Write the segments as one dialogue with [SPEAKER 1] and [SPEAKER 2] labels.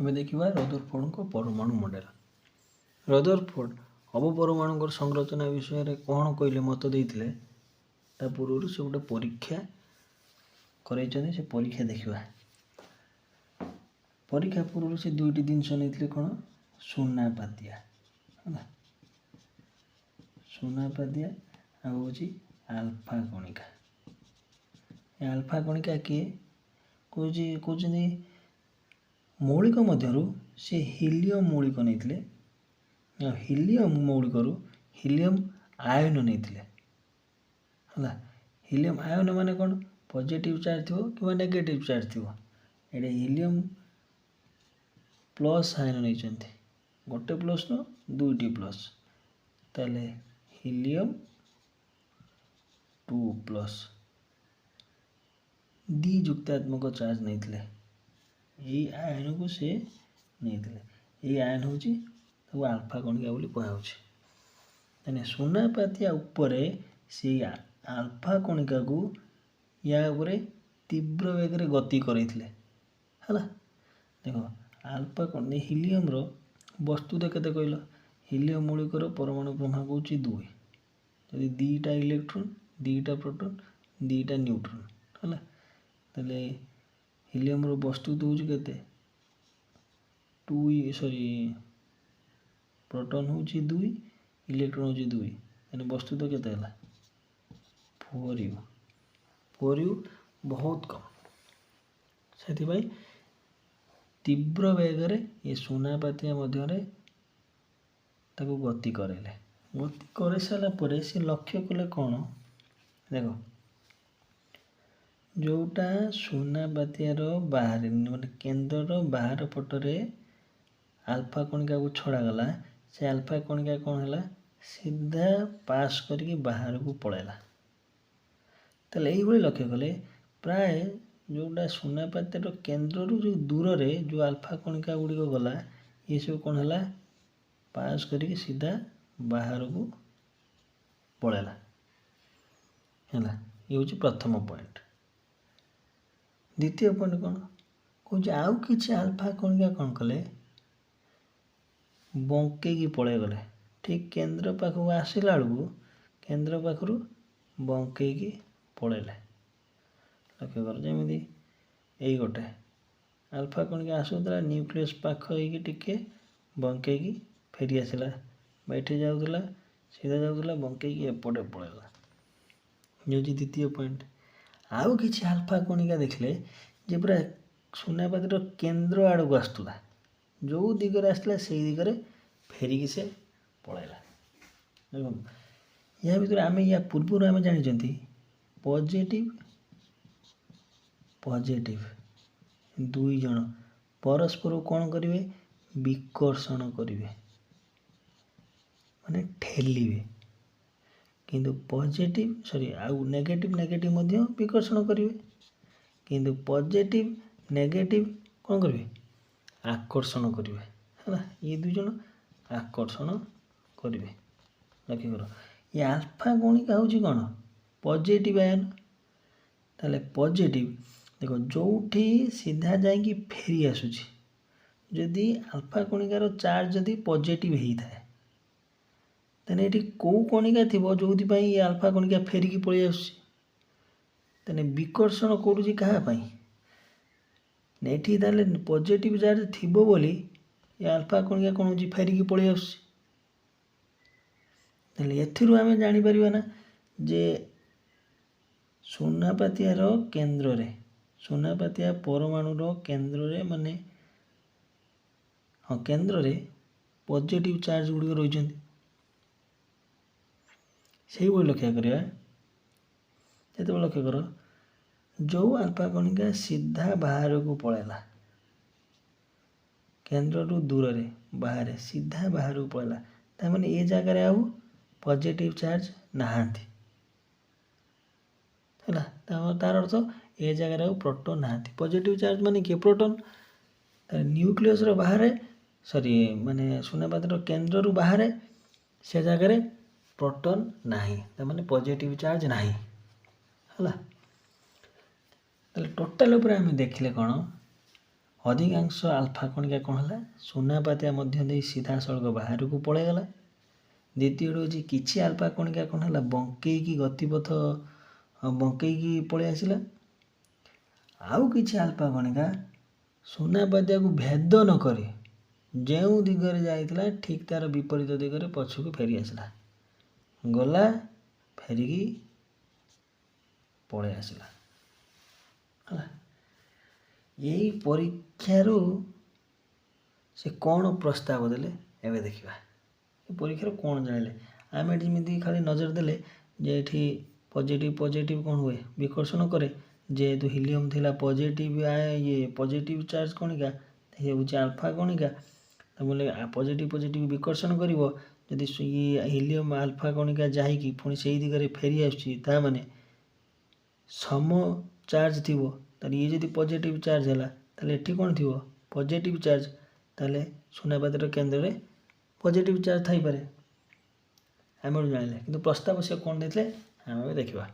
[SPEAKER 1] ଏବେ ଦେଖିବା ରଦରଫୋର୍ଡଙ୍କ ପରମାଣୁ ମଡେଲ। ରଦରଫୋର୍ଡ ଅବପରମାଣୁଙ୍କର ସଂରଚନା ବିଷୟରେ କ'ଣ କହିଲେ, ମତ ଦେଇଥିଲେ, ତା ପୂର୍ବରୁ ସେ ଗୋଟେ ପରୀକ୍ଷା କରାଇଛନ୍ତି। ସେ ପରୀକ୍ଷା ଦେଖିବା। ପରୀକ୍ଷା ପୂର୍ବରୁ ସେ ଦୁଇଟି ଜିନିଷ ନେଇଥିଲେ। କ'ଣ? ସୁନା ପାତିଆ ହେଲା, ସୁନା ପାତିଆ ଆଉ ହେଉଛି ଆଲଫା କଣିକା। ଏ ଆଲଫା କଣିକା କିଏ କହୁଛି? କହୁଛନ୍ତି ମୌଳିକ ମଧ୍ୟରୁ ସେ ହିଲିୟମ୍ ମୌଳିକ ନେଇଥିଲେ ଆଉ ହିଲିୟମ୍ ମୌଳିକରୁ ହିଲିୟମ୍ ଆୟନ ନେଇଥିଲେ। ହେଲା, ହିଲିୟମ୍ ଆୟନ ମାନେ କ'ଣ? ପଜିଟିଭ୍ ଚାର୍ଜ ଥିବ କିମ୍ବା ନେଗେଟିଭ୍ ଚାର୍ଜ ଥିବ। ଏଇଟା ହିଲିୟମ୍ ପ୍ଲସ୍ ଆୟନ ନେଇଛନ୍ତି। ଗୋଟେ ପ୍ଲସ୍ ନୁହଁ, ଦୁଇଟି ପ୍ଲସ୍। ତାହେଲେ ହିଲିୟମ୍ ଟୁ ପ୍ଲସ୍, ଦ୍ୱିଯୁକ୍ତାତ୍ମକ ଚାର୍ଜ ନେଇଥିଲେ। ଏଇ ଆୟନକୁ ସେ ନେଇଥିଲେ। ଏଇ ଆୟନ ହେଉଛି, ତାକୁ ଆଲଫା କଣିକା ବୋଲି କୁହାହେଉଛି। ତାହେଲେ ସୁନା ପାତିଆ ଉପରେ ସେଇ ଆଲଫା କଣିକାକୁ ୟା ଉପରେ ତୀବ୍ର ବେଗରେ ଗତି କରାଇଥିଲେ। ହେଲା, ଦେଖ, ଆଲଫା କଣ ହିଲିୟମର ବସ୍ତୁତ୍ୱ କେତେ କହିଲ? ହିଲିୟମ ମୌଳିକର ପରମାଣୁ କ୍ରମାଙ୍କ ହେଉଛି 2। ଯଦି 2ଟା ଇଲେକ୍ଟ୍ରନ୍, 2ଟା ପ୍ରୋଟନ୍, 2ଟା ନ୍ୟୁଟ୍ରନ୍ ହେଲା, ତାହେଲେ ହିଲିୟମର ବସ୍ତୁତ୍ୱ ହେଉଛି କେତେ? ଟୁ, ସରି, ପ୍ରୋଟନ୍ ହେଉଛି 2, ଇଲେକ୍ଟ୍ରନ୍ ହେଉଛି 2। ତାହେଲେ ବସ୍ତୁତ୍ୱ କେତେ ହେଲା? 4 u। 4 u ବହୁତ କମ୍। ସେଥିପାଇଁ ତୀବ୍ର ବେଗରେ ଏ ସୁନା ପାତିଆ ମଧ୍ୟରେ ତାକୁ ଗତି କରାଇଲେ। ଗତି କରିସାରିଲା ପରେ ସେ ଲକ୍ଷ୍ୟ କଲେ କ'ଣ? ଦେଖ, ଯେଉଁଟା ସୁନା ପାତିଆର ବାହାରେ, ମାନେ କେନ୍ଦ୍ରର ବାହାର ପଟରେ ଆଲଫା କଣିକାକୁ ଛଡ଼ାଗଲା, ସେ ଆଲଫା କଣିକା କ'ଣ ହେଲା? ସିଧା ପାସ୍ କରିକି ବାହାରକୁ ପଳାଇଲା। ତାହେଲେ ଏଇଭଳି ଲକ୍ଷ୍ୟ କଲେ, ପ୍ରାୟ ଯେଉଁଟା ସୁନା ପାତିଆର କେନ୍ଦ୍ରରୁ ଯେଉଁ ଦୂରରେ ଯେଉଁ ଆଲଫା କଣିକା ଗୁଡ଼ିକ ଗଲା, ଏସବୁ କ'ଣ ହେଲା? ପାସ୍ କରିକି ସିଧା ବାହାରକୁ ପଳାଇଲା। ହେଲା, ଇଏ ହେଉଛି ପ୍ରଥମ ପଏଣ୍ଟ। ଦ୍ୱିତୀୟ ପଏଣ୍ଟ କ'ଣ କହୁଛି? ଆଉ କିଛି ଆଲଫା କଣିକା କ'ଣ କଲେ? ବଙ୍କେଇକି ପଳେଇଗଲେ। ଠିକ୍ କେନ୍ଦ୍ର ପାଖକୁ ଆସିଲା ବେଳକୁ କେନ୍ଦ୍ର ପାଖରୁ ବଙ୍କେଇକି ପଳେଇଲେ। ଲକ୍ଷ୍ୟ କର, ଯେମିତି ଏଇ ଗୋଟେ ଆଲଫା କଣିକା ଆସୁଥିଲା, ନ୍ୟୁକ୍ଲିୟସ୍ ପାଖ ହେଇକି ଟିକେ ବଙ୍କେଇକି ଫେରି ଆସିଲା, ବା ଏଠି ଯାଉଥିଲା, ସିଧା ଯାଉଥିଲା, ବଙ୍କେଇକି ଏପଟେ ପଳେଇଲା। ଇଏ ହେଉଛି ଦ୍ୱିତୀୟ ପଏଣ୍ଟ। ଆଉ କିଛି ଆଲଫା କଣିକା ଦେଖିଲେ ଯେ ପୁରା ସୁନାପାତିର କେନ୍ଦ୍ର ଆଡ଼କୁ ଆସୁଥିଲା, ଯେଉଁ ଦିଗରେ ଆସିଥିଲା ସେଇ ଦିଗରେ ଫେରିକି ସେ ପଳେଇଲା। ଦେଖନ୍ତୁ, ୟା ଭିତରେ ଆମେ ୟା ପୂର୍ବରୁ ଆମେ ଜାଣିଛନ୍ତି, ପଜିଟିଭ୍ ପଜିଟିଭ୍ ଦୁଇ ଜଣ ପରସ୍ପରକୁ କ'ଣ କରିବେ? ବିକର୍ଷଣ କରିବେ, ମାନେ ଠେଲିବେ। କିନ୍ତୁ ପଜିଟିଭ୍, ସରି, ଆଉ ନେଗେଟିଭ୍ ନେଗେଟିଭ୍ ମଧ୍ୟ ବିକର୍ଷଣ କରିବେ। କିନ୍ତୁ ପଜିଟିଭ୍ ନେଗେଟିଭ୍ କ'ଣ କରିବେ? ଆକର୍ଷଣ କରିବେ। ହେଲା, ଇଏ ଦୁଇ ଜଣ ଆକର୍ଷଣ କରିବେ। ଲକ୍ଷ୍ୟ କର, ଏ ଆଲଫା କଣିକା ହେଉଛି କ'ଣ? ପଜିଟିଭ୍ ଆୟନ। ତାହେଲେ ପଜିଟିଭ୍ ଦେଖ, ଯେଉଁଠି ସିଧା ଯାଇକି ଫେରି ଆସୁଛି, ଯଦି ଆଲଫା କଣିକାର ଚାର୍ଜ ଯଦି ପଜିଟିଭ୍ ହେଇଥାଏ, ତାହେଲେ ଏଠି କେଉଁ କଣିକା ଥିବ ଯେଉଁଥିପାଇଁ ଏ ଆଲଫା କଣିକା ଫେରିକି ପଳେଇ ଆସୁଛି? ତାହେଲେ ବିକର୍ଷଣ କରୁଛି କାହା ପାଇଁ ଏଠି? ତାହେଲେ ପଜିଟିଭ୍ ଚାର୍ଜ ଥିବ ବୋଲି ଏ ଆଲଫା କଣିକା କ'ଣ ହେଉଛି? ଫେରିକି ପଳେଇ ଆସୁଛି। ତାହେଲେ ଏଥିରୁ ଆମେ ଜାଣିପାରିବା ନା ଯେ ସୁନାପାତିଆର କେନ୍ଦ୍ରରେ, ସୁନାପାତିଆ ପରମାଣୁର କେନ୍ଦ୍ରରେ, ମାନେ ହଁ, କେନ୍ଦ୍ରରେ ପଜିଟିଭ୍ ଚାର୍ଜ ଗୁଡ଼ିକ ରହିଛନ୍ତି। ସେଇଭଳି ଲକ୍ଷ୍ୟ କରିବା, ଯେତେବେଳେ ଲକ୍ଷ୍ୟ କର, ଯେଉଁ ଆଲଫା କଣିକା ସିଧା ବାହାରକୁ ପଳେଇଲା, କେନ୍ଦ୍ରରୁ ଦୂରରେ ବାହାରେ ସିଧା ବାହାରକୁ ପଳେଇଲା, ତାମାନେ ଏ ଜାଗାରେ ଆଉ ପଜିଟିଭ୍ ଚାର୍ଜ ନାହାନ୍ତି। ହେଲା, ତାର ଅର୍ଥ ଏ ଜାଗାରେ ଆଉ ପ୍ରୋଟନ୍ ନାହାନ୍ତି। ପଜିଟିଭ୍ ଚାର୍ଜ ମାନେ କିଏ? ପ୍ରୋଟନ୍। ନ୍ୟୁକ୍ଲିୟସ୍ର ବାହାରେ, ସରି, ମାନେ ସୁନାପାତିର କେନ୍ଦ୍ରରୁ ବାହାରେ ସେ ଜାଗାରେ ପ୍ରୋଟନ୍ ନାହିଁ, ତାମାନେ ପଜିଟିଭ୍ ଚାର୍ଜ ନାହିଁ। ହେଲା, ତାହେଲେ ଟୋଟାଲ୍ ଉପରେ ଆମେ ଦେଖିଲେ କ'ଣ? ଅଧିକାଂଶ ଆଲଫା କଣିକା କ'ଣ ହେଲା, ସୁନାପାତିଆ ମଧ୍ୟ ଦେଇ ସିଧାସଳଖ ବାହାରକୁ ପଳେଇଗଲା। ଦ୍ୱିତୀୟଟି ହେଉଛି କିଛି ଆଲଫା କଣିକା କ'ଣ ହେଲା, ବଙ୍କେଇକି ଗତିପଥ ବଙ୍କେଇକି ପଳେଇ ଆସିଲା। ଆଉ କିଛି ଆଲଫା କଣିକା ସୁନାପାତିଆକୁ ଭେଦ ନ କରି ଯେଉଁ ଦିଗରେ ଯାଇଥିଲା ଠିକ୍ ତାର ବିପରୀତ ଦିଗରେ ପଛକୁ ଫେରି ଆସିଲା, ଗଲା ଫେରିକି ପଳେଇ ଆସିଲା। ହେଲା, ଏଇ ପରୀକ୍ଷାରୁ ସେ କ'ଣ ପ୍ରସ୍ତାବ ଦେଲେ ଏବେ ଦେଖିବା। ଏ ପରୀକ୍ଷାରୁ କ'ଣ ଜାଣିଲେ ଆମେ? ଏଠି ଯେମିତି ଖାଲି ନଜର ଦେଲେ ଯେ ଏଠି ପଜିଟିଭ୍ ପଜିଟିଭ୍ କ'ଣ ହୁଏ, ବିକର୍ଷଣ କରେ। ଯେହେତୁ ହିଲିୟମ୍ ଥିଲା ପଜିଟିଭ୍, ଇଏ ପଜିଟିଭ୍ ଚାର୍ଜ କଣିକା ହେଉଛି ଆଲଫା କଣିକା, ତାହେଲେ ପଜିଟିଭ୍ ପଜିଟିଭ୍ ବିକର୍ଷଣ କରିବ। ଯଦି ଇଏ ହିଲିୟମ୍ ଆଲଫା କଣିକା ଯାଇକି ପୁଣି ସେଇ ଦିଗରେ ଫେରି ଆସୁଛି, ତା ମାନେ ସମ ଚାର୍ଜ ଥିବ। ତାହେଲେ ଇଏ ଯଦି ପଜିଟିଭ୍ ଚାର୍ଜ ହେଲା, ତାହେଲେ ଏଠି କ'ଣ ଥିବ? Positive charge. ତାହେଲେ ସୁନାପାତିର କେନ୍ଦ୍ରରେ ପଜିଟିଭ୍ ଚାର୍ଜ ଥାଇପାରେ, ଆମେ ଜାଣିଲେ। କିନ୍ତୁ ପ୍ରସ୍ତାବ ସେ କ'ଣ ଦେଇଥିଲେ ଆମେ ଏବେ ଦେଖିବା।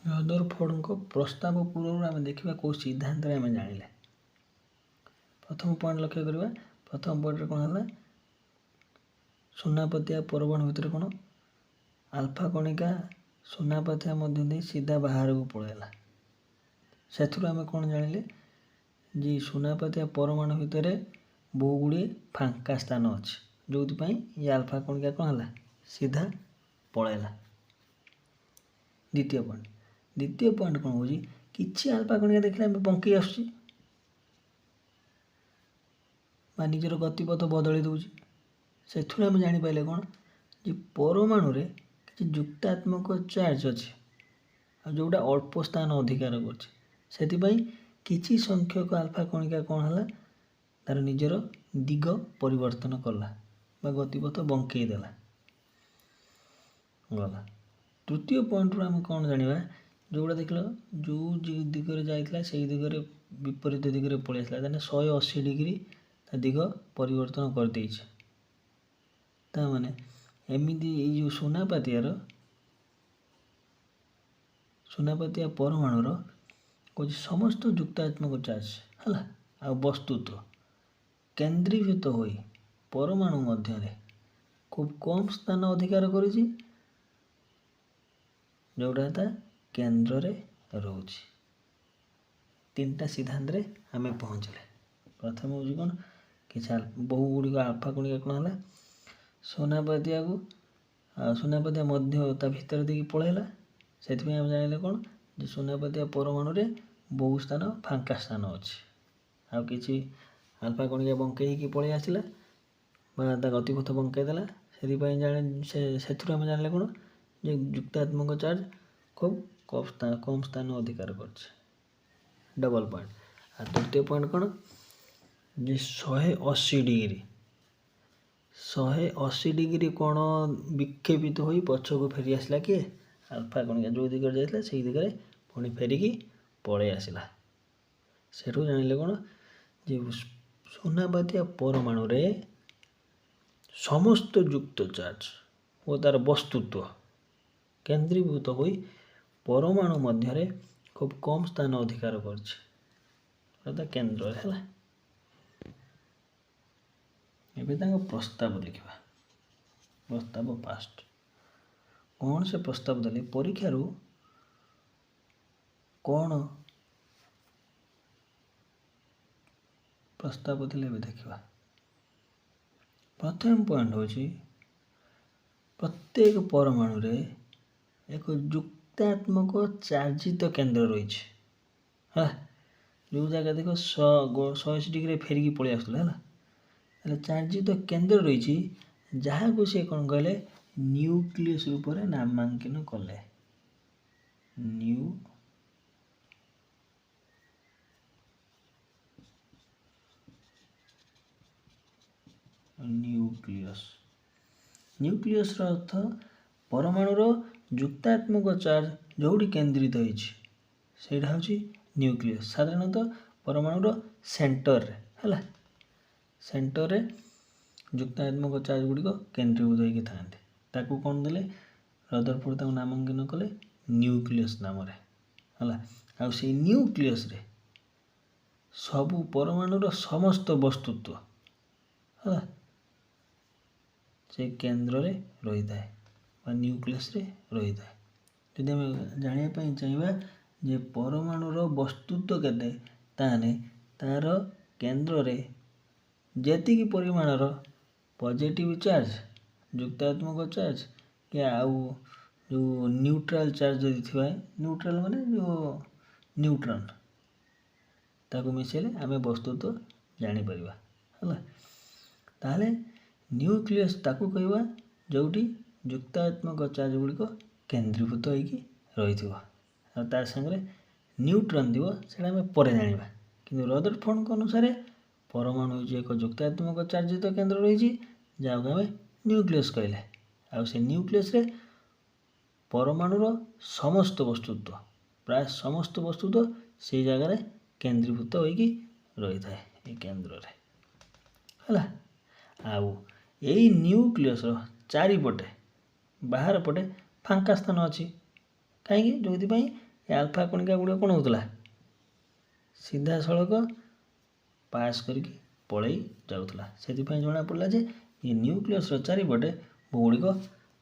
[SPEAKER 1] ରଦରଫୋର୍ଡଙ୍କ ପ୍ରସ୍ତାବ ପୂର୍ବରୁ ଆମେ ଦେଖିବା କେଉଁ ସିଦ୍ଧାନ୍ତରେ ଆମେ ଜାଣିଲେ। ପ୍ରଥମ ପଏଣ୍ଟ ଲକ୍ଷ୍ୟ କରିବା। ପ୍ରଥମ ପଏଣ୍ଟରେ କ'ଣ ହେଲା? ସୁନାପତିଆ ପରମାଣୁ ଭିତରେ କ'ଣ ଆଲଫା କଣିକା ସୁନାପାତିଆ ମଧ୍ୟ ଦେଇ ସିଧା ବାହାରକୁ ପଳେଇଲା। ସେଥିରୁ ଆମେ କ'ଣ ଜାଣିଲେ ଯେ ସୁନାପାତିଆ ପରମାଣୁ ଭିତରେ ବହୁ ଗୁଡ଼ିଏ ଫାଙ୍କା ସ୍ଥାନ ଅଛି, ଯେଉଁଥିପାଇଁ ଇଏ ଆଲଫା କଣିକା କ'ଣ ହେଲା, ସିଧା ପଳେଇଲା। ଦ୍ୱିତୀୟ ପଏଣ୍ଟ, ଦ୍ୱିତୀୟ ପଏଣ୍ଟ କ'ଣ ହେଉଛି? କିଛି ଆଲଫା କଣିକା ଦେଖିଲେ ଆମେ ବଙ୍କେଇ ଆସୁଛି ବା ନିଜର ଗତିପଥ ବଦଳେଇ ଦେଉଛି। ସେଥିରୁ ଆମେ ଜାଣିପାରିଲେ କ'ଣ ଯେ ପରମାଣୁରେ କିଛି ଯୁକ୍ତାତ୍ମକ ଚାର୍ଜ ଅଛି, ଆଉ ଯେଉଁଟା ଅଳ୍ପ ସ୍ଥାନ ଅଧିକାର କରୁଛି। ସେଥିପାଇଁ କିଛି ସଂଖ୍ୟକ ଆଲଫା କଣିକା କ'ଣ ହେଲା, ତାର ନିଜର ଦିଗ ପରିବର୍ତ୍ତନ କଲା ବା ଗତିପଥ ବଙ୍କେଇ ଦେଲା, ଗଲା। ତୃତୀୟ ପଏଣ୍ଟରୁ ଆମେ କ'ଣ ଜାଣିବା? ଯେଉଁଟା ଦେଖିଲ, ଯେଉଁ ଦିଗରେ ଯାଇଥିଲା ସେଇ ଦିଗରେ ବିପରୀତ ଦିଗରେ ପଳେଇ ଆସିଲା, ତାହେଲେ 180 ଡିଗ୍ରୀ ତା ଦିଗ ପରିବର୍ତ୍ତନ କରିଦେଇଛି। ତା ମାନେ ଏମିତି ଏଇ ଯେଉଁ ସୁନାପାତିଆ ପରମାଣୁର କହୁଛି ସମସ୍ତ ଯୁକ୍ତାତ୍ମକ ଚାର୍ଜ ହେଲା ଆଉ ବସ୍ତୁତ୍ୱ କେନ୍ଦ୍ରୀଭୂତ ହୋଇ ପରମାଣୁ ମଧ୍ୟରେ ଖୁବ୍ କମ୍ ସ୍ଥାନ ଅଧିକାର କରିଛି, ଯେଉଁଟା ତା କେନ୍ଦ୍ରରେ ରହୁଛି। ତିନିଟା ସିଦ୍ଧାନ୍ତରେ ଆମେ ପହଞ୍ଚିଲେ। ପ୍ରଥମ ହେଉଛି କ'ଣ, କିଛି ବହୁ ଗୁଡ଼ିକ ଆଲଫା କଣିକା କ'ଣ ହେଲା, ସୁନାପାତିଆକୁ ସୁନାପାତିଆ ମଧ୍ୟ ତା ଭିତରେ ଦେଇକି ପଳେଇଲା। ସେଥିପାଇଁ ଆମେ ଜାଣିଲେ କ'ଣ ଯେ ସୁନାପାତିଆ ପରମାଣୁରେ ବହୁ ସ୍ଥାନ ଫାଙ୍କା ସ୍ଥାନ ଅଛି, ଆଉ କିଛି ଆଲଫା କଣିକା ବଙ୍କେଇ ହେଇକି ପଳେଇ ଆସିଲା ବା ତା ଗତିପଥ ବଙ୍କେଇ ଦେଲା। ସେଥିପାଇଁ ସେଥିରୁ ଆମେ ଜାଣିଲେ କ'ଣ ଯେ ଯୁକ୍ତାତ୍ମକ ଚାର୍ଜ ଖୁବ୍ କମ୍ ସ୍ଥାନ ଅଧିକାର କରିଛି, ଡବଲ୍ ପଏଣ୍ଟ। ଆଉ ତୃତୀୟ ପଏଣ୍ଟ କ'ଣ ଯେ 180 ଡିଗ୍ରୀ, 180 ଡିଗ୍ରୀ କୋଣ ବିକ୍ଷେପିତ ହୋଇ ପଛକୁ ଫେରି ଆସିଲା କିଏ? ଆଲଫା କଣିକା। ଯେଉଁ ଦିଗରେ ଯାଇଥିଲା ସେଇ ଦିଗରେ ପୁଣି ଫେରିକି ପଳେଇ ଆସିଲା। ସେଠୁ ଜାଣିଲେ କ'ଣ ଯେ ସୁନାପାତିଆ ପରମାଣୁରେ ସମସ୍ତ ଯୁକ୍ତ ଚାର୍ଜ ଓ ତାର ବସ୍ତୁତ୍ୱ କେନ୍ଦ୍ରୀଭୂତ ହୋଇ ପରମାଣୁ ମଧ୍ୟରେ ଖୁବ୍ କମ୍ ସ୍ଥାନ ଅଧିକାର କରିଛି, ତା କେନ୍ଦ୍ରରେ ହେଲା। ଏବେ ତାଙ୍କ ପ୍ରସ୍ତାବ ଦେଖିବା। ପ୍ରସ୍ତାବ ଫାଷ୍ଟ କ'ଣ ସେ ପ୍ରସ୍ତାବ ଦେଲେ, ପରୀକ୍ଷାରୁ କ'ଣ ପ୍ରସ୍ତାବ ଥିଲେ ଏବେ ଦେଖିବା। ପ୍ରଥମ ପଏଣ୍ଟ ହେଉଛି ପ୍ରତ୍ୟେକ ପରମାଣୁରେ ଏକ ଯୁକ୍ତାତ୍ମକ ଚାର୍ଜିତ କେନ୍ଦ୍ର ରହିଛି। ହେଲା, ଯେଉଁ ଜାଗା ଦେଖ 180 ଡିଗ୍ରୀରେ ଫେରିକି ପଳେଇ ଆସୁଥିଲା, ହେଲା, ତାହେଲେ ଚାର୍ଜିତ କେନ୍ଦ୍ର ରହିଛି, ଯାହାକୁ ସେ କ'ଣ କହିଲେ ନ୍ୟୁକ୍ଲିୟସ୍ ରୂପରେ ନାମାଙ୍କନ କଲେ। ନ୍ୟୁକ୍ଲିୟସ୍, ନ୍ୟୁକ୍ଲିୟସ୍ର ଅର୍ଥ ପରମାଣୁର ଯୁକ୍ତାତ୍ମକ ଚାର୍ଜ ଯେଉଁଠି କେନ୍ଦ୍ରିତ ହେଇଛି ସେଇଟା ହେଉଛି ନ୍ୟୁକ୍ଲିୟସ୍। ସାଧାରଣତଃ ପରମାଣୁର ସେଣ୍ଟରରେ, ହେଲା, ସେଣ୍ଟରରେ ଯୁକ୍ତାତ୍ମକ ଚାର୍ଜ ଗୁଡ଼ିକ କେନ୍ଦ୍ରୀଭୂତ ହେଇକି ଥାଆନ୍ତି। ତାକୁ କ'ଣ ଦେଲେ ରଦରଫୋର୍ଡ, ତାକୁ ନାମାଙ୍କନ କଲେ ନ୍ୟୁକ୍ଲିୟସ୍ ନାମରେ। ହେଲା। ଆଉ ସେଇ ନ୍ୟୁକ୍ଲିୟସରେ ସବୁ ପରମାଣୁର ସମସ୍ତ ବସ୍ତୁତ୍ୱ ହେଲା ସେ କେନ୍ଦ୍ରରେ ରହିଥାଏ ବା ନ୍ୟୁକ୍ଲିୟସରେ ରହିଥାଏ। ଯଦି ଆମେ ଜାଣିବା ପାଇଁ ଚାହିଁବା ଯେ ପରମାଣୁର ବସ୍ତୁତ୍ୱ କେତେ, ତାହେଲେ ତା'ର କେନ୍ଦ୍ରରେ ଯେତିକି ପରିମାଣର ପଜିଟିଭ୍ ଚାର୍ଜ, ଯୁକ୍ତାତ୍ମକ ଚାର୍ଜ କି ଆଉ ଯେଉଁ ନ୍ୟୁଟ୍ରାଲ୍ ଚାର୍ଜ ଯଦି ଥିବ, ନ୍ୟୁଟ୍ରାଲ୍ ମାନେ ଯେଉଁ ନ୍ୟୁଟ୍ରନ୍, ତାକୁ ମିଶାଇଲେ ଆମେ ବସ୍ତୁତ୍ୱ ଜାଣିପାରିବା ହେଲା। ତାହେଲେ ନ୍ୟୁକ୍ଲିୟସ୍ ତାକୁ କହିବା ଯେଉଁଠି ଯୁକ୍ତାତ୍ମକ ଚାର୍ଜ ଗୁଡ଼ିକ କେନ୍ଦ୍ରୀଭୂତ ହେଇକି ରହିଥିବ ଆଉ ତା ସାଙ୍ଗରେ ନ୍ୟୁଟ୍ରନ୍ ଥିବ, ସେଇଟା ଆମେ ପରେ ଜାଣିବା। କିନ୍ତୁ ରଦରଫୋର୍ଡଙ୍କ ଅନୁସାରେ ପରମାଣୁ ହେଉଛି ଏକ ଯୁକ୍ତାତ୍ମକ ଚାର୍ଜିତ କେନ୍ଦ୍ର ରହିଛି, ଯାହାକୁ ଆମେ ନ୍ୟୁକ୍ଲିୟସ୍ କହିଲେ। ଆଉ ସେ ନ୍ୟୁକ୍ଲିୟସ୍ରେ ପରମାଣୁର ସମସ୍ତ ବସ୍ତୁତ୍ୱ, ପ୍ରାୟ ସମସ୍ତ ବସ୍ତୁତ୍ୱ ସେଇ ଜାଗାରେ କେନ୍ଦ୍ରୀଭୂତ ହୋଇକି ରହିଥାଏ ଏଇ କେନ୍ଦ୍ରରେ ହେଲା। ଆଉ ଏଇ ନ୍ୟୁକ୍ଲିୟସ୍ର ଚାରିପଟେ ବାହାର ପଟେ ଫାଙ୍କା ସ୍ଥାନ ଅଛି, କାହିଁକି? ଯେଉଁଥିପାଇଁ ଏ ଆଲଫା କଣିକା ଗୁଡ଼ିକ କ'ଣ ହେଉଥିଲା, ସିଧାସଳଖ ପାସ୍ କରିକି ପଳେଇ ଯାଉଥିଲା। ସେଥିପାଇଁ ଜଣାପଡ଼ିଲା ଯେ ଏ ନ୍ୟୁକ୍ଲିୟସ୍ର ଚାରିପଟେ ଗୁଡ଼ିକ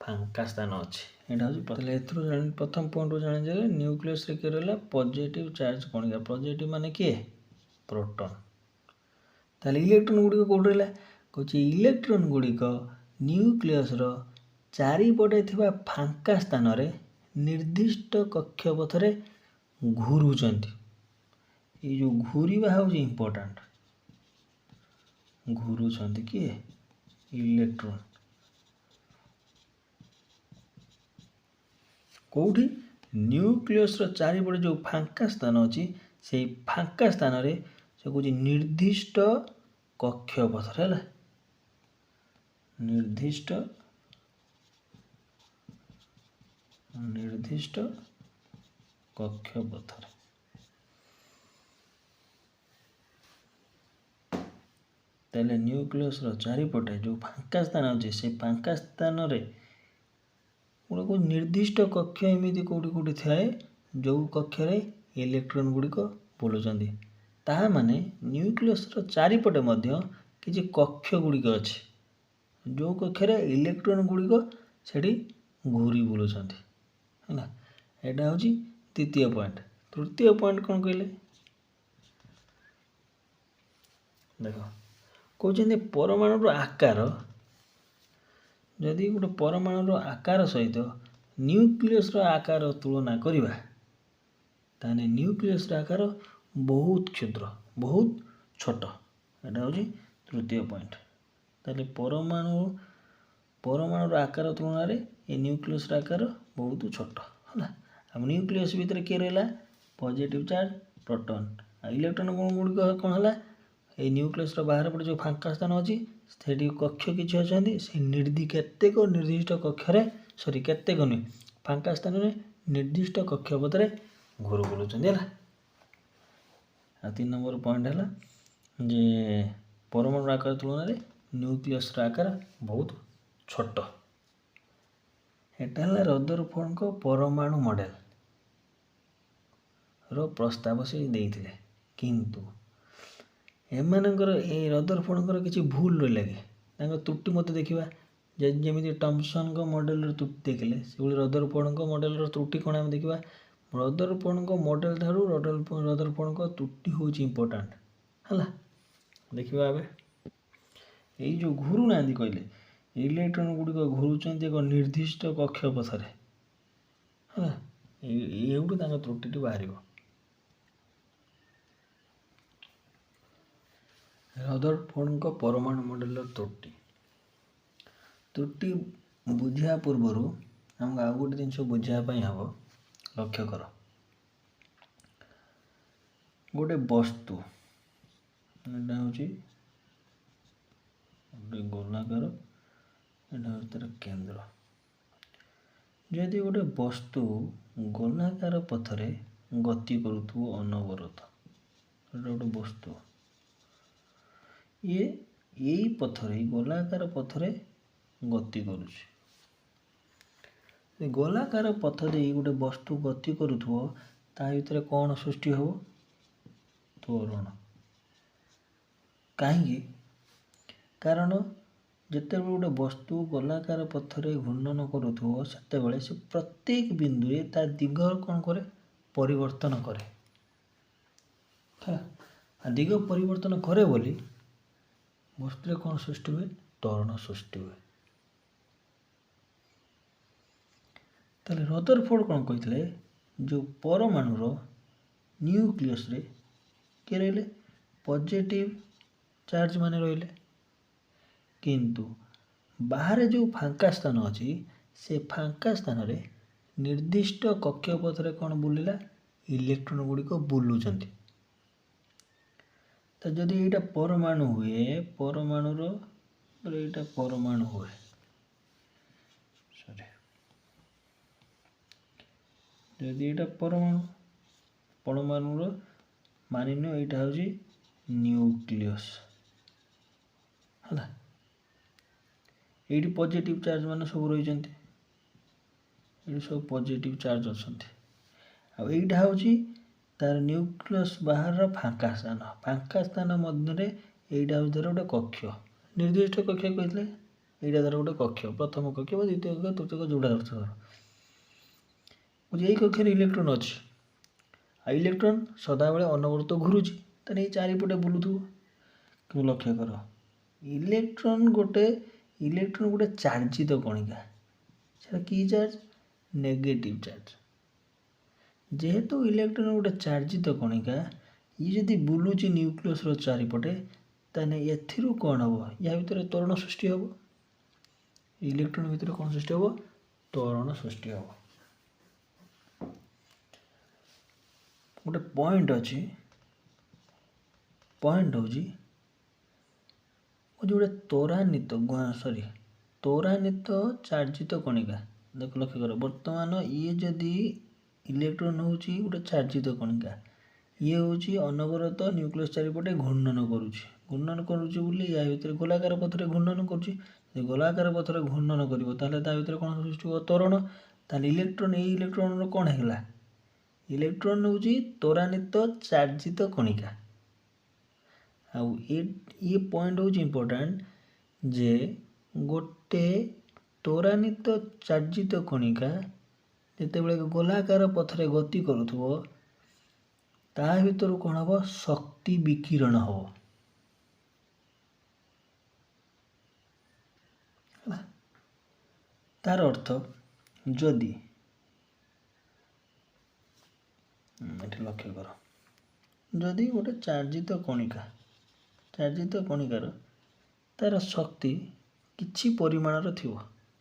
[SPEAKER 1] ଫାଙ୍କା ସ୍ଥାନ ଅଛି। ଏଇଟା ହେଉଛି। ତାହେଲେ ଏଥିରୁ ଜାଣି ପ୍ରଥମ ପଏଣ୍ଟରୁ ଜାଣିଲେ ନ୍ୟୁକ୍ଲିୟସ୍ରେ କିଏ ରହିଲା? ପଜିଟିଭ୍ ଚାର୍ଜ କଣିକା। ପଜିଟିଭ୍ ମାନେ କିଏ? ପ୍ରୋଟନ୍। ତାହେଲେ ଇଲେକ୍ଟ୍ରନ୍ ଗୁଡ଼ିକ କେଉଁଠି ରହିଲା? କହୁଛି ଇଲେକ୍ଟ୍ରନ୍ ଗୁଡ଼ିକ ନ୍ୟୁକ୍ଲିୟସ୍ର ଚାରିପଟେ ଥିବା ଫାଙ୍କା ସ୍ଥାନରେ ନିର୍ଦ୍ଦିଷ୍ଟ କକ୍ଷପଥରେ ଘୁରୁଛନ୍ତି। ଏଇ ଯେଉଁ ଘୁରିବା ହେଉଛି ଇମ୍ପୋର୍ଟାଣ୍ଟ। ଘୁରୁଛନ୍ତି କିଏ? ଇଲେକ୍ଟ୍ରନ୍। କେଉଁଠି? ନ୍ୟୁକ୍ଲିୟସ୍ର ଚାରିପଟେ ଯେଉଁ ଫାଙ୍କା ସ୍ଥାନ ଅଛି, ସେଇ ଫାଙ୍କା ସ୍ଥାନରେ ସେ କହୁଛି ନିର୍ଦ୍ଦିଷ୍ଟ କକ୍ଷପଥରେ ହେଲା, ନିର୍ଦ୍ଦିଷ୍ଟ ନିର୍ଦ୍ଦିଷ୍ଟ କକ୍ଷପଥରେ। ତାହେଲେ ନ୍ୟୁକ୍ଲିୟସ୍ର ଚାରିପଟେ ଯେଉଁ ଫାଙ୍କା ସ୍ଥାନ ଅଛି, ସେ ଫାଙ୍କା ସ୍ଥାନରେ ଗୋଟେ ନିର୍ଦ୍ଦିଷ୍ଟ କକ୍ଷ ଏମିତି କେଉଁଠି କେଉଁଠି ଥାଏ, ଯେଉଁ କକ୍ଷରେ ଇଲେକ୍ଟ୍ରନ୍ ଗୁଡ଼ିକ ବୁଲୁଛନ୍ତି। ତାହା ମାନେ ନ୍ୟୁକ୍ଲିୟସ୍ର ଚାରିପଟେ ମଧ୍ୟ କିଛି କକ୍ଷ ଗୁଡ଼ିକ ଅଛି, ଯେଉଁ କକ୍ଷରେ ଇଲେକ୍ଟ୍ରନ୍ ଗୁଡ଼ିକ ସେଠି ଘୁରି ବୁଲୁଛନ୍ତି ହେଲା। ଏଇଟା ହେଉଛି ଦ୍ୱିତୀୟ ପଏଣ୍ଟ। ତୃତୀୟ ପଏଣ୍ଟ କ'ଣ କହିଲେ ଦେଖ, କହୁଛନ୍ତି ପରମାଣୁର ଆକାର, ଯଦି ଗୋଟେ ପରମାଣୁର ଆକାର ସହିତ ନ୍ୟୁକ୍ଲିୟସ୍ର ଆକାର ତୁଳନା କରିବା, ତାହେଲେ ନ୍ୟୁକ୍ଲିୟସ୍ର ଆକାର ବହୁତ କ୍ଷୁଦ୍ର, ବହୁତ ଛୋଟ। ଏଇଟା ହେଉଛି ତୃତୀୟ ପଏଣ୍ଟ। ତାହେଲେ ପରମାଣୁର ଆକାର ତୁଳନାରେ ଏ ନ୍ୟୁକ୍ଲିୟସ୍ର ଆକାର ବହୁତ ଛୋଟ ହେଲା। ଆଉ ନ୍ୟୁକ୍ଲିୟସ୍ ଭିତରେ କିଏ ରହିଲା? Positive charge proton. ଆଉ ଇଲେକ୍ଟ୍ରନ୍ ଗୁଡ଼ିକ କ'ଣ ହେଲା? ଏଇ ନ୍ୟୁକ୍ଲିୟସ୍ର ବାହାର ପଟେ ଯେଉଁ ଫାଙ୍କା ସ୍ଥାନ ଅଛି, ସେଠି କକ୍ଷ କିଛି ଅଛନ୍ତି, ସେ କେତେକ ନିର୍ଦ୍ଦିଷ୍ଟ କକ୍ଷରେ, ସରି କେତେକ ନୁହେଁ, ଫାଙ୍କା ସ୍ଥାନରେ ନିର୍ଦ୍ଦିଷ୍ଟ କକ୍ଷପଥରେ ଘୁରୁ ବୁଲୁଛନ୍ତି ହେଲା। ଆଉ 3 ନମ୍ବର ପଏଣ୍ଟ ହେଲା ଯେ ପରମାଣୁର ଆକାର ତୁଳନାରେ ନ୍ୟୁକ୍ଲିୟସ୍ର ଆକାର ବହୁତ ଛୋଟ। ଏଟା ହେଲା ରଦରଫୋର୍ଡଙ୍କ ପରମାଣୁ ମଡ଼େଲର ପ୍ରସ୍ତାବ ସେ ଦେଇଥିଲେ। କିନ୍ତୁ ଏମାନଙ୍କର ଏଇ ରଦରଫୋର୍ଡଙ୍କର କିଛି ଭୁଲ ରହିଲା କି, ତାଙ୍କ ତ୍ରୁଟି ମୋତେ ଦେଖିବା। ଯେମିତି ଟମ୍ସନଙ୍କ ମଡ଼େଲର ତ୍ରୁଟି ଦେଖିଲେ, ସେଭଳି ରଦରଫୋର୍ଡଙ୍କ ମଡ଼େଲର ତ୍ରୁଟି କ'ଣ ଆମେ ଦେଖିବା। ରଦରଫୋର୍ଡଙ୍କ ମଡ଼େଲ ଠାରୁ ରଦରଫୋର୍ଡଙ୍କ ତ୍ରୁଟି ହେଉଛି ଇମ୍ପୋର୍ଟାଣ୍ଟ ହେଲା। ଦେଖିବା ଏବେ ଏଇ ଯେଉଁ ଘୁରୁନାହାନ୍ତି କହିଲେ, ଇଲେକ୍ଟ୍ରନ୍ ଗୁଡ଼ିକ ଘୁରୁଛନ୍ତି ଏକ ନିର୍ଦ୍ଦିଷ୍ଟ କକ୍ଷପଥରେ ହେଲା। ଏଇଠୁ ତାଙ୍କ ତ୍ରୁଟିଟି ବାହାରିବ। ରଦରଫୋର୍ଡଙ୍କ ପରମାଣୁ ମଡ଼େଲର ତ୍ରୁଟି ତ୍ରୁଟି ବୁଝିବା ପୂର୍ବରୁ ଆମକୁ ଆଉ ଗୋଟେ ଜିନିଷ ବୁଝିବା ପାଇଁ ହେବ। ଲକ୍ଷ୍ୟ କର, ଗୋଟେ ବସ୍ତୁ, ଏଇଟା ହେଉଛି ଗୋଟେ ଗୋଲାକାର, ଏଇଟା ହେଉଛି ତା'ର କେନ୍ଦ୍ର। ଯଦି ଗୋଟେ ବସ୍ତୁ ଗୋଲାକାର ପଥରେ ଗତି କରୁଥିବ ଅନବରତ, ଏଇଟା ଗୋଟେ ବସ୍ତୁ, ଇଏ ଏଇ ପଥରେ, ଏଇ ଗୋଲାକାର ପଥରେ ଗତି କରୁଛି। ଗୋଲାକାର ପଥ ଦେଇ ଗୋଟେ ବସ୍ତୁ ଗତି କରୁଥିବ, ତା ଭିତରେ କ'ଣ ସୃଷ୍ଟି ହେବ? ତ୍ୱରଣ। କାହିଁକି? କାରଣ ଯେତେବେଳେ ଗୋଟେ ବସ୍ତୁ ଗୋଲାକାର ପଥରେ ଘୂର୍ଣ୍ଣନ କରୁଥିବ, ସେତେବେଳେ ସେ ପ୍ରତ୍ୟେକ ବିନ୍ଦୁରେ ତା ଦିଗ କ'ଣ କରେ? ପରିବର୍ତ୍ତନ କରେ। ହେଲା, ଦିଗ ପରିବର୍ତ୍ତନ କରେ ବୋଲି ବସ୍ତୁରେ କ'ଣ ସୃଷ୍ଟି ହୁଏ? ତ୍ୱରଣ ସୃଷ୍ଟି ହୁଏ। ତାହେଲେ ରଦରଫୋର୍ଡ କ'ଣ କହିଥିଲେ? ଯେଉଁ ପରମାଣୁର ନ୍ୟୁକ୍ଲିୟସରେ କିଏ ରହିଲେ? ପଜିଟିଭ ଚାର୍ଜ ମାନେ ରହିଲେ, କିନ୍ତୁ ବାହାରେ ଯେଉଁ ଫାଙ୍କା ସ୍ଥାନ ଅଛି, ସେ ଫାଙ୍କା ସ୍ଥାନରେ ନିର୍ଦ୍ଦିଷ୍ଟ କକ୍ଷପଥରେ କ'ଣ ବୁଲିଲା? ଇଲେକ୍ଟ୍ରନ୍ ଗୁଡ଼ିକ ବୁଲୁଛନ୍ତି। ତ ଯଦି ଏଇଟା ପରମାଣୁ ହୁଏ, ପରମାଣୁର ଏଇଟା ପରମାଣୁ ହୁଏ, ସରି, ଯଦି ଏଇଟା ପରମାଣୁ, ପରମାଣୁର ମାନିନିଅ ଏଇଟା ହେଉଛି ନ୍ୟୁକ୍ଲିୟସ୍ ହେଲା, ଏଇଠି ପଜିଟିଭ୍ ଚାର୍ଜ ମାନେ ସବୁ ରହିଛନ୍ତି, ଏଇଠି ସବୁ ପଜିଟିଭ୍ ଚାର୍ଜ ଅଛନ୍ତି, ଆଉ ଏଇଟା ହେଉଛି ତାର ନ୍ୟୁକ୍ଲିୟସ୍ ବାହାରର ଫାଙ୍କା ସ୍ଥାନ। ଫାଙ୍କା ସ୍ଥାନ ମଧ୍ୟରେ ଏଇଟା ହେଉଛି ଧର ଗୋଟେ କକ୍ଷ, ନିର୍ଦ୍ଦିଷ୍ଟ କକ୍ଷ କହିଥିଲେ ଏଇଟା ଧର ଗୋଟେ କକ୍ଷ, ପ୍ରଥମ କକ୍ଷ ବା ଦ୍ୱିତୀୟ କକ୍ଷ, ତୃତୀୟ କକ୍ଷ, ଯେଉଁଟା ଧର ଏଇ କକ୍ଷରେ ଇଲେକ୍ଟ୍ରନ୍ ଅଛି, ଆଉ ଇଲେକ୍ଟ୍ରନ୍ ସଦାବେଳେ ଅନବରତ ଘୁରୁଛି, ତାହେଲେ ଏଇ ଚାରିପଟେ ବୁଲୁଥିବ। କିନ୍ତୁ ଲକ୍ଷ୍ୟ କର, ଇଲେକ୍ଟ୍ରନ୍ ଗୋଟେ ଚାର୍ଜିତ କଣିକା। ସେଟା କି ଚାର୍ଜ? Negative charge. ଯେହେତୁ ଇଲେକ୍ଟ୍ରନ୍ ଗୋଟେ ଚାର୍ଜିତ କଣିକା, ଇଏ ଯଦି ବୁଲୁଛି ନ୍ୟୁକ୍ଲିୟସ୍ର ଚାରିପଟେ, ତାହେଲେ ଏଥିରୁ କ'ଣ ହେବ? ୟା ଭିତରେ ତ୍ୱରଣ ସୃଷ୍ଟି ହେବ। ଇଲେକ୍ଟ୍ରନ୍ ଭିତରେ କ'ଣ ସୃଷ୍ଟି ହେବ? ତ୍ୱରଣ ସୃଷ୍ଟି ହେବ। ଗୋଟେ ପଏଣ୍ଟ ଅଛି, ପଏଣ୍ଟ ହେଉଛି ଗୋଟେ ତ୍ୱରାନ୍ୱିତ, ସରି, ତ୍ୱରାନ୍ୱିତ ଚାର୍ଜିତ କଣିକା। ଦେଖ, ଲକ୍ଷ୍ୟ କର, ବର୍ତ୍ତମାନ ଇଏ ଯଦି ଇଲେକ୍ଟ୍ରନ୍ ହେଉଛି ଗୋଟେ ଚାର୍ଜିତ କଣିକା, ଇଏ ହେଉଛି ଅନବରତ ନ୍ୟୁକ୍ଲିୟସ୍ ଚାରିପଟେ ଘୂର୍ଣ୍ଣନ କରୁଛି। ଘୂର୍ଣ୍ଣନ କରୁଛି ବୋଲି ୟା ଭିତରେ ଗୋଲାକାର ପଥରେ ଘୂର୍ଣ୍ଣନ କରୁଛି। ଯଦି ଗୋଲାକାର ପଥରେ ଘୂର୍ଣ୍ଣନ କରିବ, ତାହେଲେ ତା ଭିତରେ କ'ଣ ସୃଷ୍ଟି ହେବ? ତ୍ୱରଣ। ତାହେଲେ ଇଲେକ୍ଟ୍ରନ୍, ଏଇ ଇଲେକ୍ଟ୍ରନ୍ର କ'ଣ ହେଇଗଲା? ଇଲେକ୍ଟ୍ରନ୍ ହେଉଛି ତ୍ୱରାନ୍ୱିତ ଚାର୍ଜିତ କଣିକା। ଆଉ ଇଏ ପଏଣ୍ଟ ହେଉଛି ଇମ୍ପୋର୍ଟାଣ୍ଟ ଯେ ଗୋଟେ ତ୍ୱରାନ୍ୱିତ ଚାର୍ଜିତ କଣିକା ଯେତେବେଳେ ଗୋଲାକାର ପଥରେ ଗତି କରୁଥିବ, ତା ଭିତରୁ କ'ଣ ହେବ? ଶକ୍ତି ବିକିରଣ ହେବ। ହେଲା, ତାର ଅର୍ଥ ଯଦି ଏଠି ଲକ୍ଷ୍ୟ କର, ଯଦି ଗୋଟେ ଚାର୍ଜିତ କଣିକା, ଚାର୍ଜିତ କଣିକାର ତାର ଶକ୍ତି କିଛି ପରିମାଣର ଥିବ,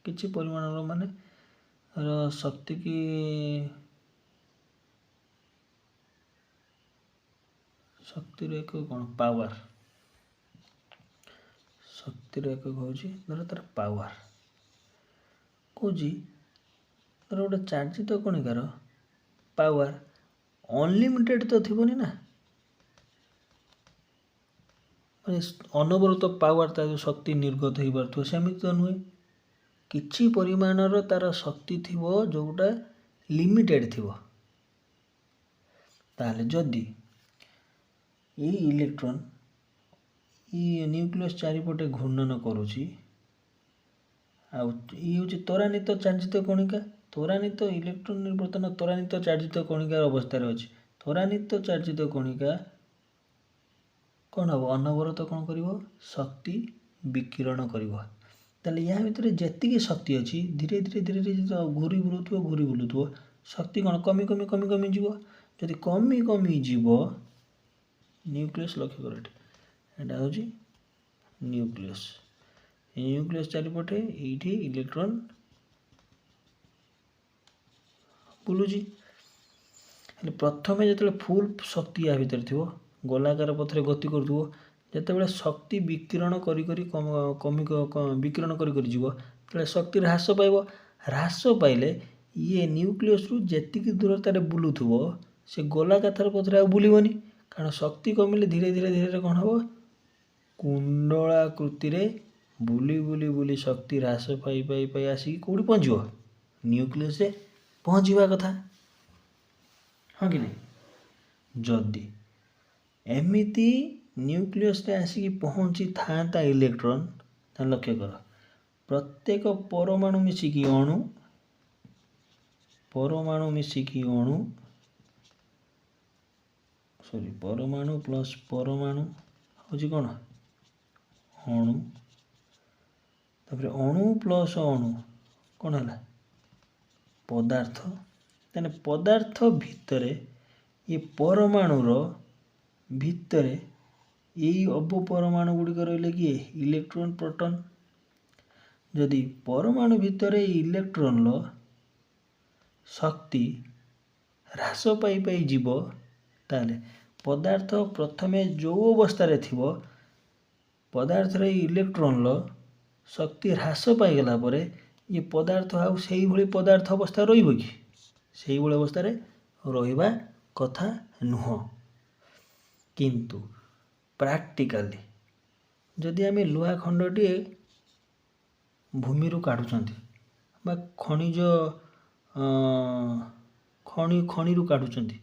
[SPEAKER 1] କିଛି ପରିମାଣର ମାନେ ଶକ୍ତି କି ଶକ୍ତିର ଏକ କ'ଣ ପାୱାର, ଶକ୍ତିର ଏକକ ହେଉଛି ଧର ତାର ପାୱାର କହୁଛି, ଧର ଗୋଟେ ଚାର୍ଜିତ କଣିକାର ପାୱାର ଅନଲିମିଟେଡ଼ ତ ଥିବନି ନା, ମାନେ ଅନବରତ ପାୱାର ତା ଶକ୍ତି ନିର୍ଗତ ହେଇପାରୁଥିବ ସେମିତି ତ ନୁହେଁ। କିଛି ପରିମାଣର ତାର ଶକ୍ତି ଥିବ ଯେଉଁଟା ଲିମିଟେଡ଼ ଥିବ। ତାହେଲେ ଯଦି ଏଇ ଇଲେକ୍ଟ୍ରନ୍ ଇ ନ୍ୟୁକ୍ଲିୟସ୍ ଚାରିପଟେ ଘୂର୍ଣ୍ଣନ କରୁଛି, ଆଉ ଇଏ ହେଉଛି ତ୍ୱରାନ୍ୱିତ ଚାର୍ଜିତ କଣିକା, ତ୍ୱରାନ୍ୱିତ ଇଲେକ୍ଟ୍ରନ୍ ବର୍ତ୍ତମାନ ତ୍ୱରାନ୍ୱିତ ଚାର୍ଜିତ କଣିକାର ଅବସ୍ଥାରେ ଅଛି। ତ୍ୱରାନ୍ୱିତ ଚାର୍ଜିତ କଣିକା କ'ଣ ହେବ? ଅନବରତ କ'ଣ କରିବ? ଶକ୍ତି ବିକିରଣ କରିବ। ତାହେଲେ ୟା ଭିତରେ ଯେତିକି ଶକ୍ତି ଅଛି, ଧୀରେ ଧୀରେ ଧୀରେ ଧୀରେ ଘୁରି ବୁଲୁଥିବ, ଘୁରି ବୁଲୁଥିବ, ଶକ୍ତି କ'ଣ କମି କମି କମି କମି ଯିବ। ଯଦି କମି କମି ଯିବ, ନ୍ୟୁକ୍ଲିୟସ୍ ଲକ୍ଷ୍ୟ କର ଏଠି, ଏଇଟା ହେଉଛି ନ୍ୟୁକ୍ଲିୟସ୍। ଏଇ ନ୍ୟୁକ୍ଲିୟସ୍ ଚାରିପଟେ ଏଇଠି ଇଲେକ୍ଟ୍ରନ୍ ବୁଲୁଛି। ହେଲେ ପ୍ରଥମେ ଯେତେବେଳେ ଫୁଲ୍ ଶକ୍ତି ୟା ଭିତରେ ଥିବ, ଗୋଲାକାର ପଥରେ ଗତି କରୁଥିବ, ଯେତେବେଳେ ଶକ୍ତି ବିକିରଣ କରି କରି କମି ବିକିରଣ କରି କରି ଯିବ, ସେତେବେଳେ ଶକ୍ତି ହ୍ରାସ ପାଇବ। ହ୍ରାସ ପାଇଲେ ଇଏ ନ୍ୟୁକ୍ଲିୟସ୍ରୁ ଯେତିକି ଦୂରତାରେ ବୁଲୁଥିବ, ସେ ଗୋଲାକାର ପଥରେ ଆଉ ବୁଲିବନି। କାରଣ ଶକ୍ତି କମିଲେ ଧୀରେ ଧୀରେ ଧୀରେ ଧୀରେ କ'ଣ ହେବ? କୁଣ୍ଡଳାକୃତିରେ ବୁଲି ବୁଲି ବୁଲି ଶକ୍ତି ହ୍ରାସ ପାଇ ପାଇ ପାଇ ଆସିକି କେଉଁଠି ପହଞ୍ଚିବ? ନ୍ୟୁକ୍ଲିୟସ୍ରେ ପହଞ୍ଚିବା କଥା। ହଁ କି ନାହିଁ? ଯଦି ଏମିତି ନ୍ୟୁକ୍ଲିୟସରେ ଆସିକି ପହଞ୍ଚିଥାନ୍ତା ଇଲେକ୍ଟ୍ରନ୍, ତାହେଲେ ଲକ୍ଷ୍ୟ କର ପ୍ରତ୍ୟେକ ପରମାଣୁ ମିଶିକି ଅଣୁ, ପରମାଣୁ ମିଶିକି ଅଣୁ, ସରି ପରମାଣୁ ପ୍ଲସ୍ ପରମାଣୁ ହେଉଛି କ'ଣ ଅଣୁ, ତାପରେ ଅଣୁ ପ୍ଲସ୍ ଅଣୁ କ'ଣ ହେଲା ପଦାର୍ଥ। ତାହେଲେ ପଦାର୍ଥ ଭିତରେ ଏ ପରମାଣୁର ଭିତରେ ଏଇ ଅବପରମାଣୁ ଗୁଡ଼ିକ ରହିଲେ କିଏ ଇଲେକ୍ଟ୍ରନ୍ ପ୍ରୋଟନ୍। ଯଦି ପରମାଣୁ ଭିତରେ ଇଲେକ୍ଟ୍ରନ୍ର ଶକ୍ତି ହ୍ରାସ ପାଇ ପାଇ ଯିବ, ତାହେଲେ ପଦାର୍ଥ ପ୍ରଥମେ ଯେଉଁ ଅବସ୍ଥାରେ ଥିବ, ପଦାର୍ଥରେ ଇଲେକ୍ଟ୍ରନ୍ର ଶକ୍ତି ହ୍ରାସ ପାଇଗଲା ପରେ ଏ ପଦାର୍ଥ ଆଉ ସେଇଭଳି ପଦାର୍ଥ ଅବସ୍ଥା ରହିବ କି? ସେଇଭଳି ଅବସ୍ଥାରେ ରହିବା କଥା ନୁହଁ। କିନ୍ତୁ ପ୍ରାକ୍ଟିକାଲି ଯଦି ଆମେ ଲୁହା ଖଣ୍ଡଟିଏ ଭୂମିରୁ କାଢ଼ୁଛନ୍ତି ବା ଖଣିଜ ଖଣିରୁ କାଢ଼ୁଛନ୍ତି,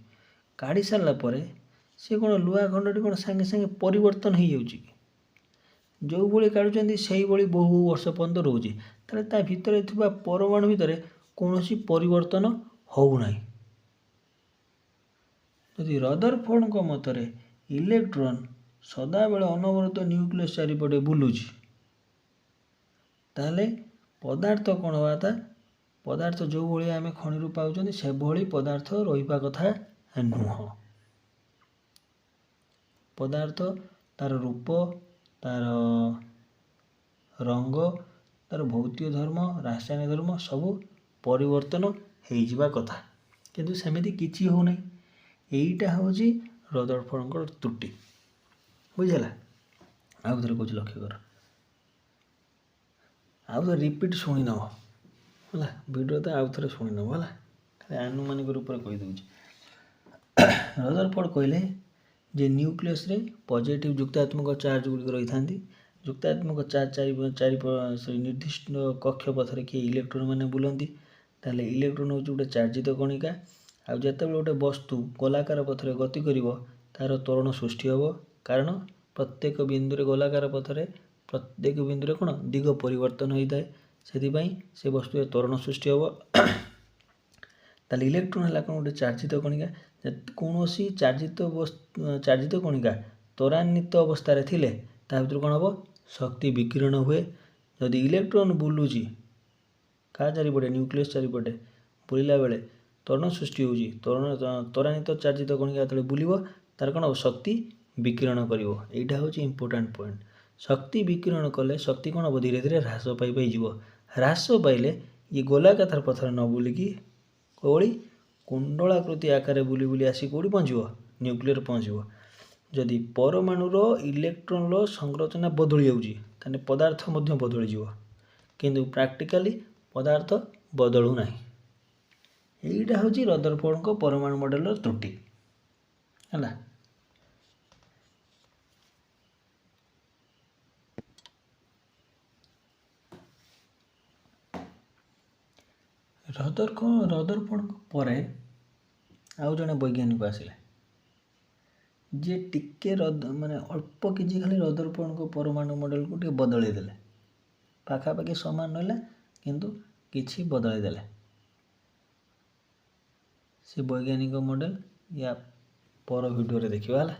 [SPEAKER 1] କାଢ଼ି ସାରିଲା ପରେ ସେ କ'ଣ ଲୁହା ଖଣ୍ଡଟି କ'ଣ ସାଙ୍ଗେ ସାଙ୍ଗେ ପରିବର୍ତ୍ତନ ହେଇଯାଉଛି କି? ଯେଉଁଭଳି କାଢ଼ୁଛନ୍ତି ସେଇଭଳି ବହୁ ବର୍ଷ ପର୍ଯ୍ୟନ୍ତ ରହୁଛି। ତାହେଲେ ତା ଭିତରେ ଥିବା ପରମାଣୁ ଭିତରେ କୌଣସି ପରିବର୍ତ୍ତନ ହେଉନାହିଁ। ଯଦି ରଦରଫୋର୍ଡଙ୍କ ମତରେ ଇଲେକ୍ଟ୍ରନ୍ ସଦାବେଳେ ଅନବରତ ନ୍ୟୁକ୍ଲିୟସ୍ ଚାରିପଟେ ବୁଲୁଛି, ତାହେଲେ ପଦାର୍ଥ କ'ଣ ହେବା କଥା? ପଦାର୍ଥ ଯେଉଁଭଳି ଆମେ ଖଣିରୁ ପାଉଛନ୍ତି ସେଭଳି ପଦାର୍ଥ ରହିବା କଥା ନୁହଁ। ପଦାର୍ଥ ତାର ରୂପ, ତାର ରଙ୍ଗ, ତାର ଭୌତିକ ଧର୍ମ, ରାସାୟନିକ ଧର୍ମ ସବୁ ପରିବର୍ତ୍ତନ ହେଇଯିବା କଥା, କିନ୍ତୁ ସେମିତି କିଛି ହେଉନାହିଁ। ଏଇଟା ହେଉଛି ରଦରଫୋର୍ଡଙ୍କର ତ୍ରୁଟି। ବୁଝିହେଲା? ଆଉ ଥରେ କହୁଛି ଲକ୍ଷ୍ୟ କର, ଆଉ ଥରେ ରିପିଟ୍ ଶୁଣିନେବ ହେଲା, ଭିଡ଼ିଓ ତ ଆଉ ଥରେ ଶୁଣିନେବ ହେଲା, ଖାଲି ଆନୁମାନିକ ରୂପରେ କହିଦେଉଛି। ରଦରଫୋର୍ଡ କହିଲେ ଯେ ନ୍ୟୁକ୍ଲିୟସରେ ପଜିଟିଭ୍ ଯୁକ୍ତାତ୍ମକ ଚାର୍ଜ ଗୁଡ଼ିକ ରହିଥାନ୍ତି। ଯୁକ୍ତାତ୍ମକ ଚାର୍ଜ ଚାରି ନିର୍ଦ୍ଦିଷ୍ଟ କକ୍ଷପଥରେ କିଏ ଇଲେକ୍ଟ୍ରନ୍ ମାନେ ବୁଲନ୍ତି। ତାହେଲେ ଇଲେକ୍ଟ୍ରନ୍ ହେଉଛି ଗୋଟେ ଚାର୍ଜିତ କଣିକା। ଆଉ ଯେତେବେଳେ ଗୋଟେ ବସ୍ତୁ ଗୋଲାକାର ପଥରେ ଗତି କରିବ ତାର ତ୍ୱରଣ ସୃଷ୍ଟି ହେବ, କାରଣ ପ୍ରତ୍ୟେକ ବିନ୍ଦୁରେ ଗୋଲାକାର ପଥରେ ପ୍ରତ୍ୟେକ ବିନ୍ଦୁରେ କ'ଣ ଦିଗ ପରିବର୍ତ୍ତନ ହୋଇଥାଏ, ସେଥିପାଇଁ ସେ ବସ୍ତୁରେ ତ୍ୱରଣ ସୃଷ୍ଟି ହେବ। ତାହେଲେ ଇଲେକ୍ଟ୍ରନ୍ ହେଲା କ'ଣ ଗୋଟେ ଚାର୍ଜିତ କଣିକା। କୌଣସି ଚାର୍ଜିତ କଣିକା ତ୍ୱରାନ୍ୱିତ ଅବସ୍ଥାରେ ଥିଲେ ତା ଭିତରୁ କ'ଣ ହେବ ଶକ୍ତି ବିକିରଣ ହୁଏ। ଯଦି ଇଲେକ୍ଟ୍ରନ୍ ବୁଲୁଛି କାହା ଚାରିପଟେ, ନ୍ୟୁକ୍ଲିୟସ୍ ଚାରିପଟେ ବୁଲିଲା ବେଳେ ତ୍ୱରଣ ସୃଷ୍ଟି ହେଉଛି, ତ୍ୱରାନ୍ୱିତ ଚାର୍ଜିତ କଣିକା ଯେତେବେଳେ ବୁଲିବ ତାର କ'ଣ ହେବ ଶକ୍ତି ବିକିରଣ କରିବ। ଏଇଟା ହେଉଛି ଇମ୍ପୋର୍ଟାଣ୍ଟ ପଏଣ୍ଟ। ଶକ୍ତି ବିକିରଣ କଲେ ଶକ୍ତି କ'ଣ ହେବ ଧୀରେ ଧୀରେ ହ୍ରାସ ପାଇ ପାଇଯିବ। ହ୍ରାସ ପାଇଲେ ଇଏ ଗୋଲାକାର ପଥରେ ନ ବୁଲିକି କେଉଁଭଳି କୁଣ୍ଡଳାକୃତି ଆକାରରେ ବୁଲି ବୁଲି ଆସି କେଉଁଠି ପହଞ୍ଚିବ, ନ୍ୟୁକ୍ଲିୟର ପହଞ୍ଚିବ। ଯଦି ପରମାଣୁର ଇଲେକ୍ଟ୍ରନ୍ର ସଂରଚନା ବଦଳି ଯାଉଛି ତାହେଲେ ପଦାର୍ଥ ମଧ୍ୟ ବଦଳିଯିବ, କିନ୍ତୁ ପ୍ରାକ୍ଟିକାଲି ପଦାର୍ଥ ବଦଳୁ ନାହିଁ। ଏଇଟା ହେଉଛି ରଦରଫୋର୍ଡଙ୍କ ପରମାଣୁ ମଡେଲର ତ୍ରୁଟି ହେଲା। ରଦରଫୋର୍ଡଙ୍କ ପରେ ଆଉ ଜଣେ ବୈଜ୍ଞାନିକ ଆସିଲେ, ଯିଏ ଟିକେ ମାନେ ଅଳ୍ପ କିଛି ଖାଲି ରଦରଫୋର୍ଡଙ୍କ ପରମାଣୁ ମଡେଲକୁ ଟିକେ ବଦଳେଇ ଦେଲେ, ପାଖାପାଖି ସମାନ ରହିଲା କିନ୍ତୁ କିଛି ବଦଳେଇ ଦେଲେ। ସେ ବୈଜ୍ଞାନିକ ମଡେଲ ୟା ପର ଭିଡ଼ିଓରେ ଦେଖିବା ହେଲା।